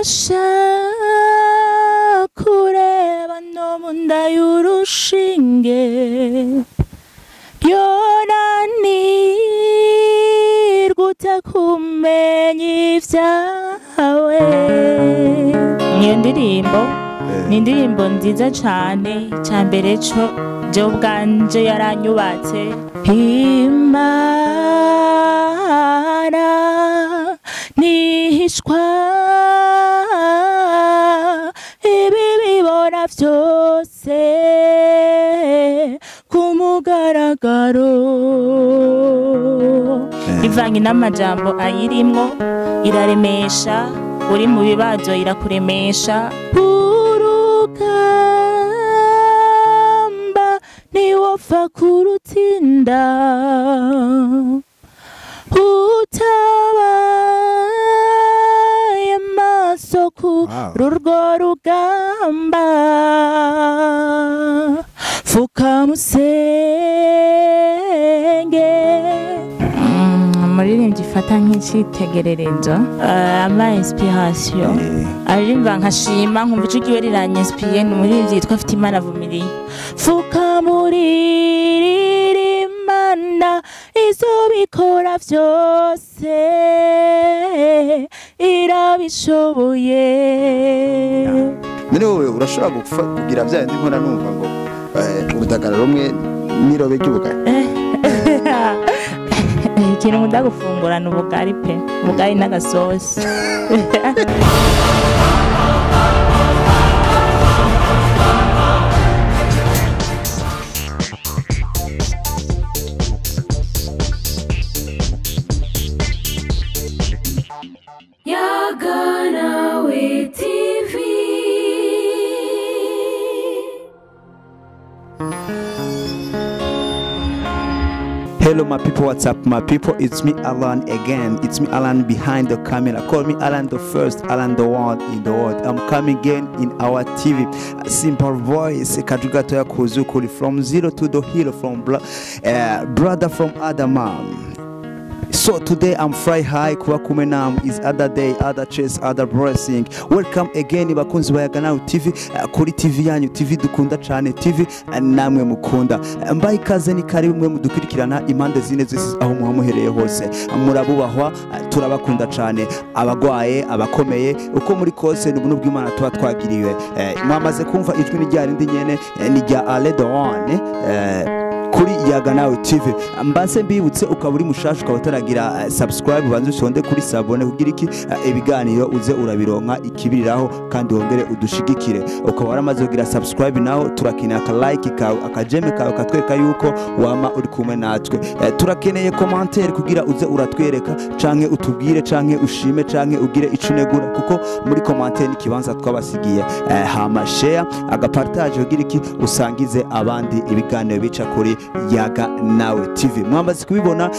Ibasha kureba no mu nda y'urushinge, yonanirwa utakumenya ivyawe. Iyo ndirimbo ni indirimbo nziza cane. Ca mbere co jewe ubwanje yaranyubatse. Imana nihishwa ibi bibona vyose ku mugaragaro. Ivanye n'amajambo ayirimwo iraremesha, uri mu bibazo irakuremesha. Urugamba ntiwopfa kurutsinda utabaye maso kuri urwo rugamba. Fukamusenge. Umuririmbyi ifata nk'icitegererezo, ama inspiration, aririmba nkashima nkumva ico giwe riranyespiye. Ni umuririmbyi yitwa Fitimana Vumiriye. Fukamuririra Imana izobikora vyose, irabishoboye. None wowe urashobora kugira vya bindi mpora numva ngo urudagara rumwe n'irobe ry'ubugari? Ikintu nkunda gufungura ni ubugari pe, ubugari n'agasosi. Yaganawe TV. Hello my people, what's up my people? It's me Alan again. It's me Alan behind the camera. Call me Alan the first, Alan the one in the world. I'm coming again in our TV. Simple voice, Kajuga Toya Kuzukuri, from zero to the hero, from brother from Adamam. So today I'm fly high, kuba kumwe namwe is other day, other chase, other blessing. Welcome again bakunzi ba Yaganawe TV, kuri TV yanyu, TV dukunda cane, TV namwe mukunda. Mbaye ikaze ni karibu mwe mudukurikirana impande zine z'isi aho muba muhereye hose. Murabubahwa, turabakunda cane, abagwaye, abakomeye, uko muri kose ni ubuntu bw'Imana tuba twagiriwe. Mwamaze kumva ijwi ni rya rindi nyene, ni rya Ale Doane kuri Yaganawe TV. Mbanse mbibutse, ukaba uri mushasha ukaba utaragira subscribe, ubanze usonde kuri s'abonner kugira iki ibiganiro uze urabironka ikibiriraho kandi wongere udushigikire. Ukaba waramaze kugira subscribe naho turakeneye aka like kawe, akajeme kawe katwereka yuko wama uri kumwe natwe. Turakeneye commentaire kugira uze uratwereka canke utubwire canke ushime canke ugire ico unegura, kuko muri commentaire ni kibanza twabasigiye. Hama share agapartage kugira iki usangize abandi ibiganiro bica kuri Yaganawe TV. Mwamaze kubibona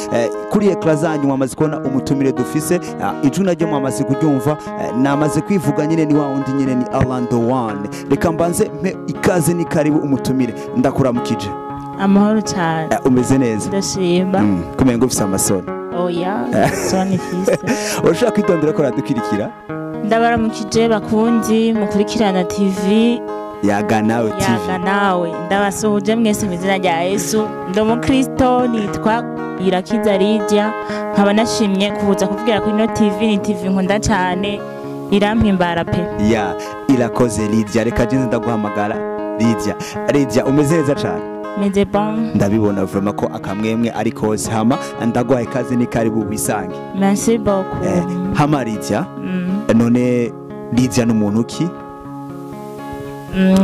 kuri ekra zanyu, mwamaze kubona umutumire dufise, ijwi naryo mwamaze kuryumva, namaze kwivuga nyine ni wa wundi nyine ni Alan the One. Reka mbanze mpe ikaze ni karibu umutumire. Ndakuramukije. Amahoro cyane. Umeze neza? Ndashima. Kumenga ufise amasoni. Oya, soni fise. Urashaka kwitondera ko radukurikira? Ndabaramukije bakunzi mukurikirana TV Yaganawe TV. Yaganawe. Ndabasuhuje mwese mu izina rya Yesu. Ndi umukristo nitwa Irakiza Lydia, nkaba nashimye kuza kuvugira kuri ino TV. Ni TV nkunda cyane, irampimbara pe. Ya, irakoze Lydia. Reka jenze ndaguhamagara Lydia. Lydia umeze neza cyane? Meze bon. Ndabibona vraiment ko akamwemwe ari kose. Hama ndaguhaye ikaze ni karibu wisange. Merci beaucoup. Hama Lydia, none Lydia ni umuntu ki?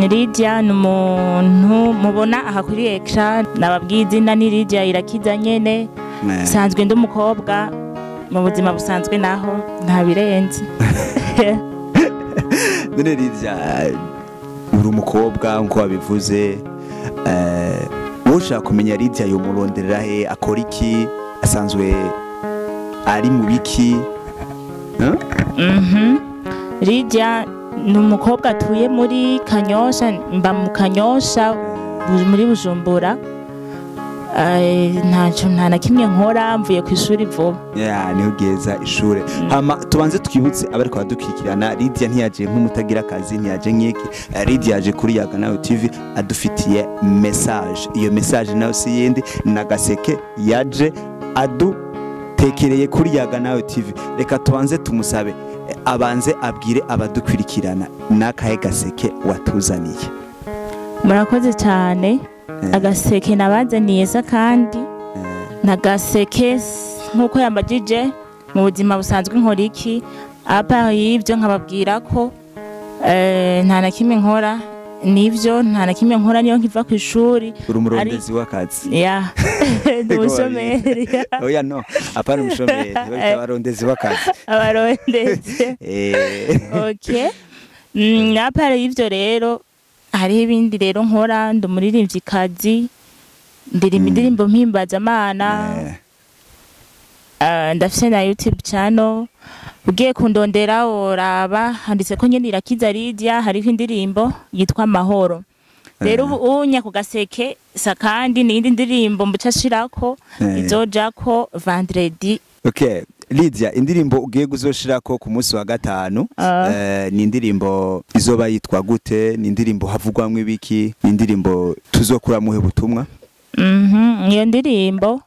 Lydia ni umuntu mubona aha kuri ekra, nababwiye izina ni Lydia Irakiza nyene. Nsanzwe ndi umukobwa mu buzima busanzwe, naho nta birenze. None Lydia, uri umukobwa nkuko wabivuze, ushaka kumenya Lydia yomuronderera he, akora iki, asanzwe ari mu biki? Lydia ni umukobwa atuye muri Kanyosha, mba mu Kanyosha muri Bujumbura. Ntaco, nta na kimwe nkora, mvuye ku ishuri vuba. Ya, niho ugeza ishure. Hama tubanze twibutse abariko badukurikirana, Lydia ntiyaje nk'umutagira akazi, ntiyaje nk'iki. Lydia yaje kuri Yaga Nawe TV adufitiye message. Iyo message nayo si yindi, nagaseke yaje adutekereye kuri Yaga Nawe TV. Reka tubanze tumusabe abanze abwire abadukurikirana n'akahe gaseke watuzaniye. Murakoze cyane. Agaseke nabazaniye se kandi nagaseke nk'uko yambagije mu buzima busanzwe nkora iki, à part y'ibyo nkababwira ko nta na kimwe nkora. Nivyo, nta na kimwe nkora, niyo nkiva ku ishuri. Uri umurondezi w'akazi. Ya, ndi umushomeri. Oya, no, apana umushomeri, babita abarondezi w'akazi. Abarondezi. Okay. À part y'ivyo rero hariho ibindi rero nkora. Ndi umuririmvyikazi, ndirimba indirimbo mpimbazamana. Ndafise na YouTube channel, ugiye kundondera woraba handitse ko nyene Irakiza Lydia, hariho indirimbo yitwa Amahoro. Rero ubu unya ku gaseke sa kandi n'iyindi ndirimbo mbuca shirako izojako vendredi. Okay, Lydia, indirimbo ugiye kuzoshirako ku munsi wa gatanu ni indirimbo izoba yitwa gute? Ni indirimbo havugwamwo ibiki? Ni indirimbo tuzokuramwo ubutumwa? Iyo ndirimbo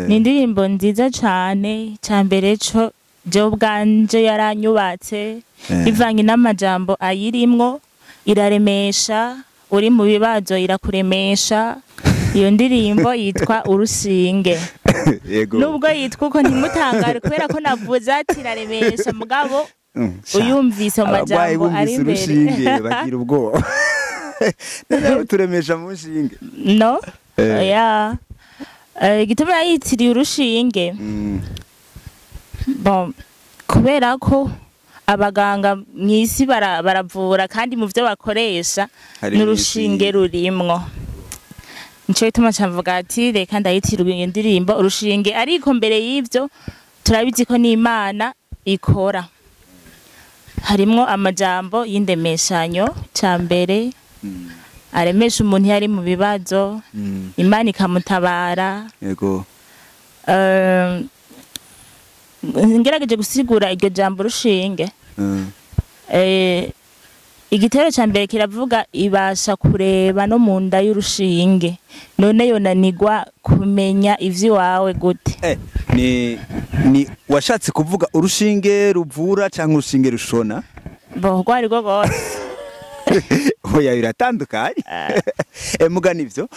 ni indirimbo nziza cane. Ca mbere co jewe ubwanje yaranyubatse, bivanye n'amajambo ayirimwo, iraremesha uri mu bibazo, irakuremesha. Iyo ndirimbo yitwa Urushinge. Nubwo yitwa uko, ntimutangare kubera ko navuze ati iraremesha, mugabo Sha. uyumvise mu Abagwayi majambo ari bumvise imbere. urushinge bagira ubwoba. Noneho turemesha mu nshinge. No. Ya. Igituma yitiriye Urushinge, bon, kubera ko abaganga mw'isi baravura kandi mu byo bakoresha Harimwo n'urushinge inshinge. Rurimwo. Nico gituma camvuga ati reka ndayitira iyo ndirimbo Urushinge. Ariko mbere y'ivyo turabizi ko n'Imana ikora, harimwo amajambo y'indemeshanyo. Ca mbere aremesha umuntu iyo ari mu bibazo, Imana ikamutabara. Ngerageje gusigura iryo jambo Urushinge, igitero ca mbere kiravuga ibasha kureba no mu nda y'urushinge, none yonanigwa kumenya ivy'iwawe gute? Ni washatse kuvuga urushinge ruvura canke urushinge rushona? Bo, rwari rwo rwose. Oya, biratandukanye. Muga nivyo,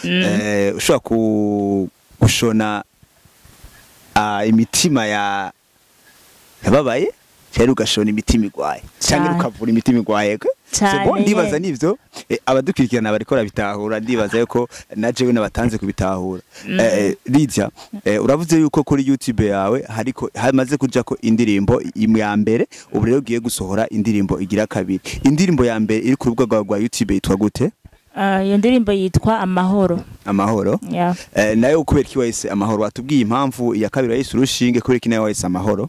ushobora gushona imitima ya yababaye cyangwa ugashona imitima igwaye cyangwa Cane. ukavura imitima igwaye. Cane. C'est bon, ndibaza nivyo. Abadukurikirana bariko barabitahura, ndibaza yuko na jewe nabatanze kubitahura. Lydia, uravuze yuko kuri YouTube yawe hariko hamaze kujako indirimbo imwe ya mbere, ubu rero ugiye gusohora indirimbo igira kabiri. Indirimbo ya mbere iri ku rubuga rwawe rwa YouTube yitwa gute? Iyo ndirimbo yitwa Amahoro. Amahoro. Yeah. Nayo kubera iki wahise Amahoro? Watubwiye impamvu iya kabiri wahise Urushinge, kubera iki nayo wahise Amahoro?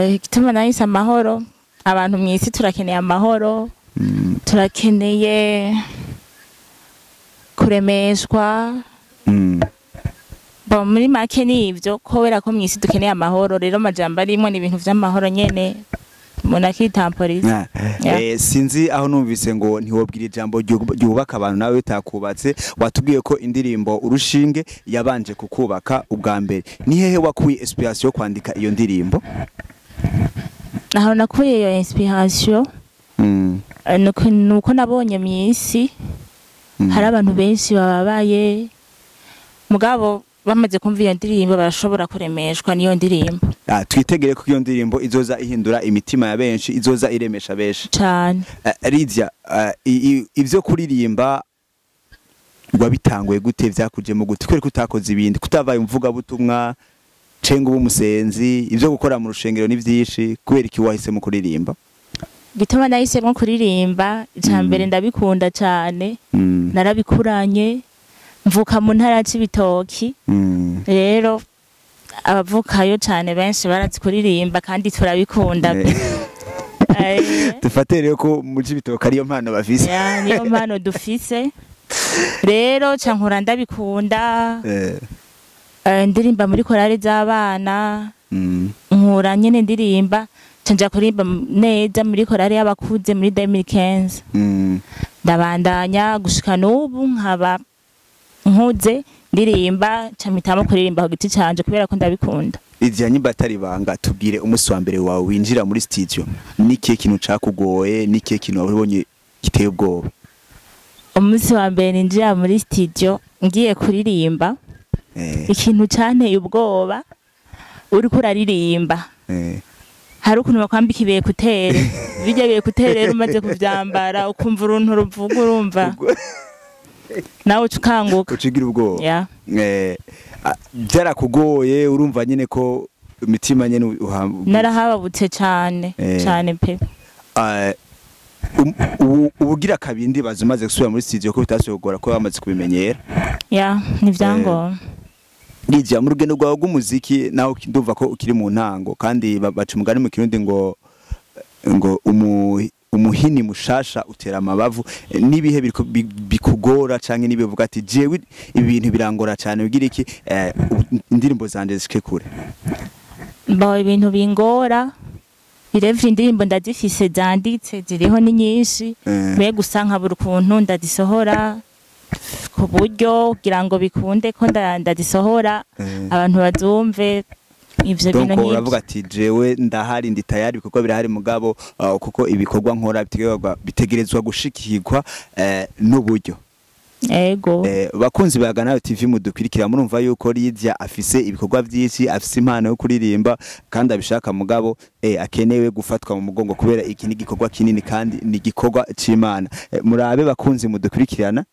Igituma nahise Amahoro, abantu mw'isi turakeneye amahoro, turakeneye kuremeshwa. Bon, muri make ni ivyo, kubera ko mw'isi dukeneye amahoro. Rero amajambo arimwo ni ibintu vy'amahoro nyene, umuntu akitamporiza. Yeah. Sinzi aho numvise ngo ntiwobwira ijambo ryubaka abantu nawe bitakubatse. Watubwiye ko indirimbo Urushinge yabanje kukubaka ubwa mbere. Ni hehe wakuye inspiration yo kwandika iyo ndirimbo? Aho nakuye iyo inspiration, nuko nabonye mw'isi hari abantu benshi bababaye, mugabo bamaze kumva iyo ndirimbo barashobora kuremeshwa n'iyo ndirimbo. Twitegere ko iyo ndirimbo izoza ihindura imitima ya benshi, izoza iremesha benshi. Cane. Lydia, ivyo kuririmba wabitanguye gute? Vyakujemo gute? Kubera ko utakoze ibindi, kutavaye umuvugabutumwa cenga uba umusenzi, ivyo gukora mu rushengero ni vyinshi, kubera iki wahisemo kuririmba? Gituma nahisemo kuririmba, ica mbere ndabikunda cane, narabikuranye, mvuka mu ntara ya Cibitoki. Rero abavukayo cane benshi barazi kuririmba kandi turabikunda. Dufate rero ko mu Cibitoke ariyo mpano bafise. Ya, niyo mpano dufise. Rero ca nkura ndabikunda. Ndirimba muri korale z'abana. Nkura nyene ndirimba, ca nja kuririmba neza muri korale y'abakuze muri 2015. Ndabandanya gushika n'ubu, nkaba nkuze ndirimba, ca mpitamo kuririmba ku giti canje kubera ko ndabikunda. Lydia, nyimba atari banga, tubwire umunsi wa mbere wawe winjira muri studio, nikihe kintu cakugoye, nikihe kintu wabonye giteye ubwoba? Umunsi wa mbere ninjira muri studio ngiye kuririmba, ikintu canteye ubwoba, uriko uraririmba hari ukuntu bakwambika ibi écouteurs. Bijya bi écouteurs rero, umaze kuvyambara ukumva uruntu ruvuga, urumva nawe uca ukanguka. Ucigira ubwoba. Ya. Byarakugoye, urumva nyene ko imitima nyene Narahababutse cane. Cane pe. Ubugira kabindi baza umaze gusubira muri studio ko bitasubiye kugora, ko bamaze kubimenyera? Ya, ni vyangombwa. Lydia, mu rugendo rwawe rw'umuziki, nawe ndumva ko ukiri mu ntango, kandi baca umugani mu Kirundi ngo umuhini mushasha utera amabavu. N'ibihe bikugora canke nibihe uvuga ati jewe ibintu birangora cane ugira iki, indirimbo zanje zishike kure? Mbaho ibintu bingora irevye, indirimbo ndazifise zanditse, ziriho ni nyinshi, mbe gusa nkabura ukuntu ndazisohora ku buryo kugira ngo bikunde ko ndazisohora abantu bazumve ivyo bintu Donc nk'ivyo. uravuga ati jewe ndahari, ndi tayari, ibikorwa birahari, mugabo kuko ibikorwa nkora bitegerezwa gushikirwa n'uburyo. Ego. Bakunzi ba Ganayo TV mudukurikira, murumva yuko Lydia afise ibikorwa byinshi, afise impano yo kuririmba kandi abishaka, mugabo akenewe gufatwa mu mugongo kubera iki ni igikorwa kinini kandi ni igikorwa c'Imana. Murabe bakunzi mudukurikirana,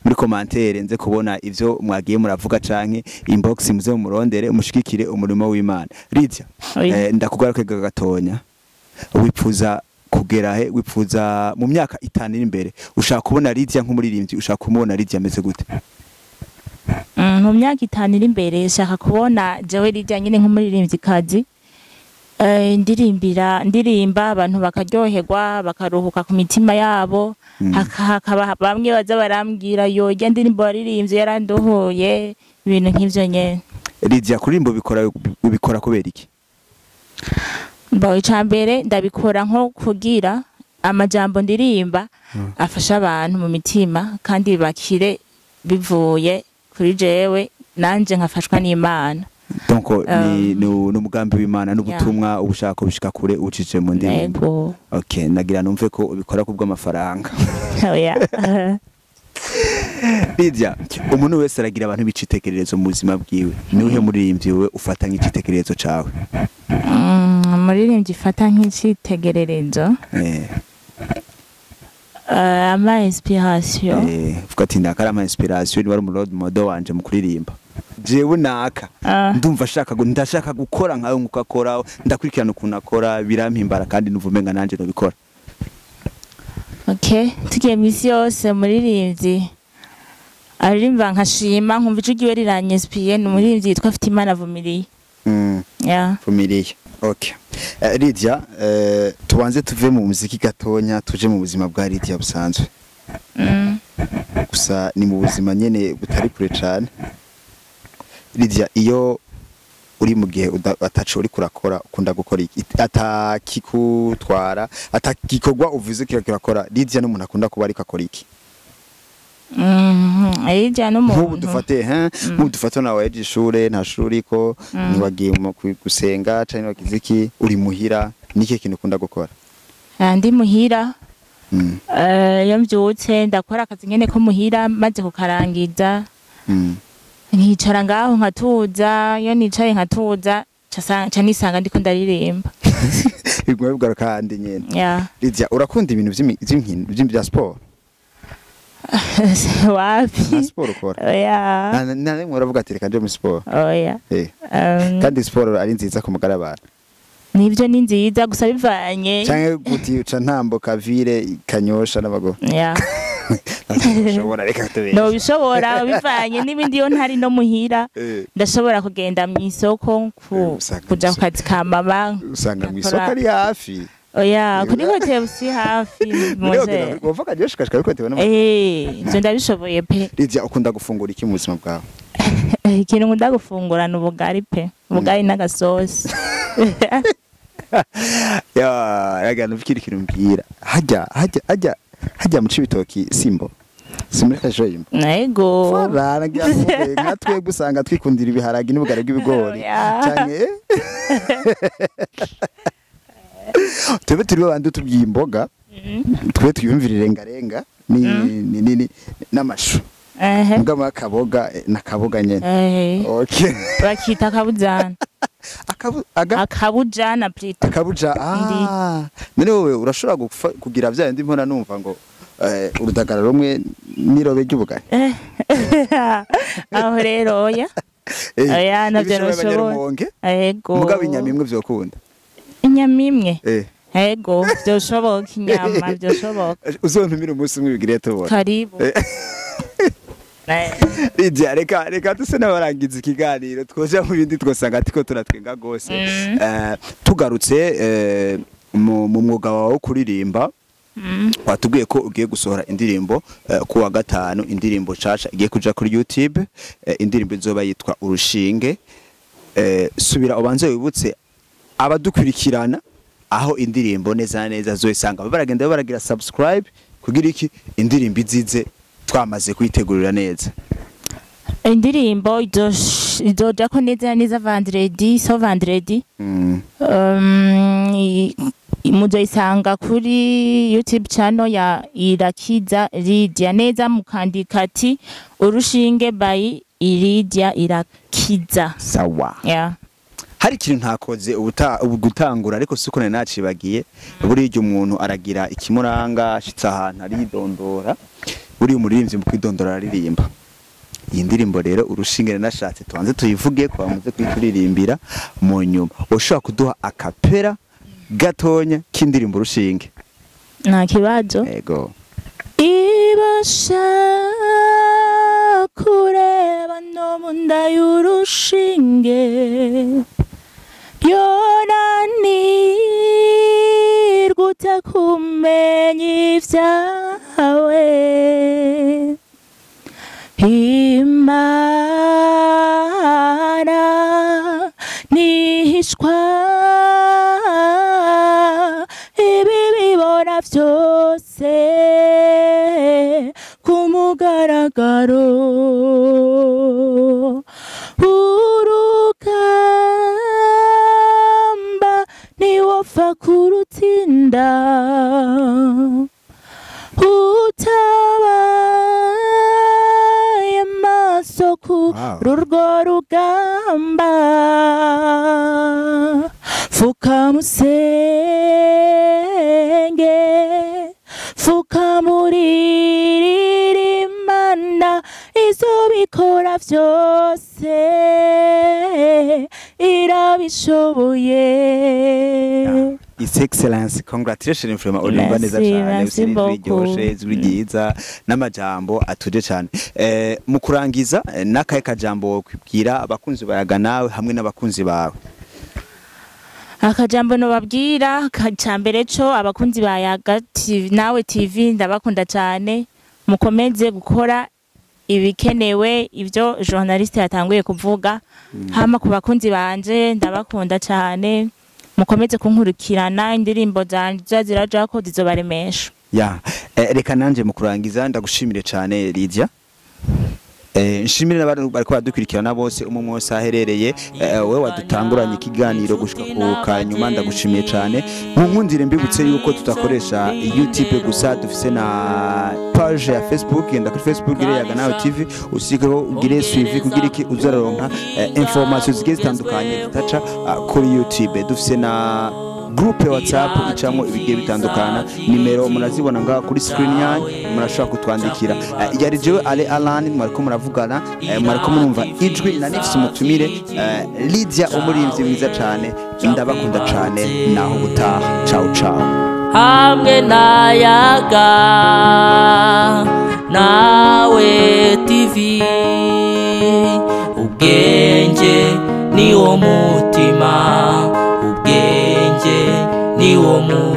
muri commentaire nze kubona ivyo mwagiye muravuga canke inbox, muze murondere mushigikire umurimo w'Imana. Lydia, Oui. Ndakugaruke gatonya. Wipfuza kugera he? Wipfuza mu myaka 5 iri imbere, ushaka kubona Lydia nk'umuririmbyi, ushaka kumubona Lydia ameze gute? Mu myaka 5 iri imbere nshaka kubona jewe Lydia nyine nk'umuririmvyikazi, ndirimbira, ndirimba abantu bakaryoherwa, bakaruhuka ku mitima yabo. Hakaba bamwe baza barambwira yo irya ndirimbo waririmbye yarandohoye, ibintu nk'ivyo nyene. Lydia, kuririmba ubikora kubera iki? Mbaho icambere ndabikora nko kugira amajambo ndirimba afasha abantu mu mitima kandi bakire bivuye kuri jewe, nanje nkafashwa n'Imana. Donc ni n'umugambi w'Imana n'ubutumwa ubushaka kubishika kure ucije mu ndirimbo. Ego. Okay, nagira numve ko ubikora kubw'amafaranga. Oya. Lydia, umuntu wese aragira abantu b'icitegererezo mu buzima bwiwe. Niuhe muririmbyi wewe ufata nk'icitegererezo cawe? Umuririmbyi ifata nk'icitegererezo, ama inspiration. Vuga ati ndakara ama inspiration, ni wari umu role model wanje mu kuririmba. Jewe naka ndumva ashaka ndashaka gukora nkawe nkuko akora, ndakurikirana ukuntu akora, birampimbara kandi numva umenga nanje nobikora. Okay, tugiye misi yose, umuririmbyi aririmba nkashima, nkumva ijwi ryiwe riranyinspiye, ni umuririmbyi yitwa Fitimana Vumiliye. Yeah. Vumilia. Okay. Lydia, tubanze tuve mu muziki gatonya tuje mu buzima bwa Lydia busanzwe. Gusa ni mu buzima nyene butari kure cane. Lydia, iyo uri mu gihe ataco uri kurakora, ukunda gukora iki? Atakikutwara, atagikorwa uvuze kira kirakora, Lydia n'umuntu akunda kuba ariko akora iki? Lydia Nk'ubu n'umuntu dufate, he, nk'ubu dufate nawe waheje ishure, nta shuri uriko, ntiwagiye mu gusenga canke wagize iki, uri muhira, n'ikihe kintu ukunda gukora? Ah, ndi muhira, iyo mvyutse ndakora akazi nyene ko muhira, maze kukarangiza nkicara ngaho nkatuza. Iyo nicaye nkatuza, ca nisanga ndiko ndaririmba. Biguma bigaruka kandi nyene. Yeah. Lydia, urakunda ibintu vy'inkino, vya sport? Wapi. Nta sport ukora? Oya. Nta rimwe uravuga ati reka nje muri sport? Oya. Kandi sport ari nziza ku magara y'abantu. Nivyo, ni nziza, gusa bivanye Canke guti uca ntambuka ville Kanyosha n'amaguru? Yeah. Ushobora, reka tubeshe. No bishobora, bivanye n'ibindi. Iyo ntari no muhira, ndashobora kugenda mw'isoko Usanga kuja ku kazi ka mama. Usanga mw'isoko Nkakora- ari hafi. Oya, kuri hoteli si hafi moze. Wova Kanyosha ukashika kuri hoteli n'amaguru. Ivyo ndabishoboye pe. Lydia, ukunda gufungura iki mu buzima bwawe? Ikintu nkunda gufungura ni ubugari pe, ubugari n'agasosi. Ya, yaga nufikiri ikintu mbwira. Hajya hajya hajya hajya mu Cibitoki simbo. Simuri kajoyimbo. Ego. Fara nagira ngo nka twebwe usanga twikundira ibiharagi n'ubugari bw'ibigori. Oya. Canke twebwe turi babandi tubwiye imboga, twe twiyumvira irengarenga ni ni ni n'amashu. Ehe. Mbwa akaboga nakaboga nyene. Okay. Bakita akabujana. Akabu aga Akabujana plutôt. Akabuja. Ah, none wowe urashobora kugira vya ndi mpora numva ngo urudagara rumwe n'irobe ry'ubugari. Aho rero oya. Oya, navyo Ibishoboye ntushobora. abanyarumonge. Ego. Mugabo inyama imwe vyokunda. Inyama imwe. Ego, vyoshoboka inyama vyoshoboka. Uzontumira umunsi umwe bigire tubona. Karibu. Lydia, reka tuse n'abarangiza ikiganiro twoja mu bindi twosanga tiko turatwenga gose. Tugarutse mu mwuga wawe wo kuririmba, watubwiye ko ugiye gusohora indirimbo ku wa gatanu, indirimbo nshasha igiye kuja kuri YouTube, indirimbo izoba yitwa Urushinge. Subira ubanze wibutse abadukurikirana aho indirimbo neza na neza zoisanga, baragenda baragira subscribe kugira iki indirimbo izize twamaze kuyitegurira neza. Indirimbo izojako neza na neza vendredi, so vendredi. Muzoyisanga kuri YouTube channel ya Irakiza Lydia, neza mukandika ati Urushinge by Lydia Irakiza. Sawa. Yeah. Hari ikintu ntakoze gutangura ariko siko nari nacibagiye. Buriya umuntu aragira ikimuranga ashitse ahantu aridondora, buriya umuririmbyi mu kwidondora araririmba. Iyi ndirimbo rero Urushinge nashatse tubanze tuyivuge ko bamaze kuyituririmbira mu nyuma. Ushobora kuduha akapera gatonya k'indirimbo Urushinge? Nta kibazo. Ego. Ibasha kureba no mu nda y'urushinge, yonanirwa utakumenya ivyawe. Imana nihishwa ibi bibona vyose ku mugaragaro. Urugamba ntiwopfa kurutsinda utabaye maso kuri urwo rugamba. Fukamusenge, fukamuririre Imana, izobikora vyose irabishoboye. His Excellence, congratulations from Olimba neza Merci, cyane, merci ufite ijwi beaucoup. ryoroshe, ijwi ryiza n'amajambo atuje cyane. Mu kurangiza, n'akahe kajambo wokwibwira abakunzi bayaga nawe hamwe n'abakunzi bawe? Akajambo nobabwira cambere co abakunzi ba Yaga TV, nawe TV ndabakunda cyane, mukomeze gukora ibikenewe ibyo journaliste yatanguye kuvuga. Hama ku bakunzi banje ndabakunda cyane, mukomeze kunkurikirana, indirimbo zanje zirajako zizobaremesha. Ya, reka nanje mu kurangiza ndagushimire cyane Lydia. Nshimire n'abantu bariko baradukurikirana bose umwe wese aherereye, wewe wadutanguranye ikiganiro gushika ku kanyuma ndagushimiye cyane. Munkundire mbibutse yuko tutakoresha YouTube gusa, dufise na page ya Facebook, genda kuri Facebook ire Yaga Nawe TV usigeho ugire suivi kugira iki uzaronka information zigiye zitandukanye zitaca kuri YouTube. Dufise na groupe WhatsApp icamo ibigiye bitandukana, nimero murazibona ngaha kuri screen yanyu, murashobora kutwandikira. Yari jewe Ale Alan mwariko muravugana, mwariko murumva ijwi na nifise umutumire Lydia umuririmbyi mwiza cyane. Ndabakunda cyane, naho gutaha. Ciao ciao. Hamwe na Yaga Nawe TV, ubwenge ni wo mutima, ubwenge ni wo mutima.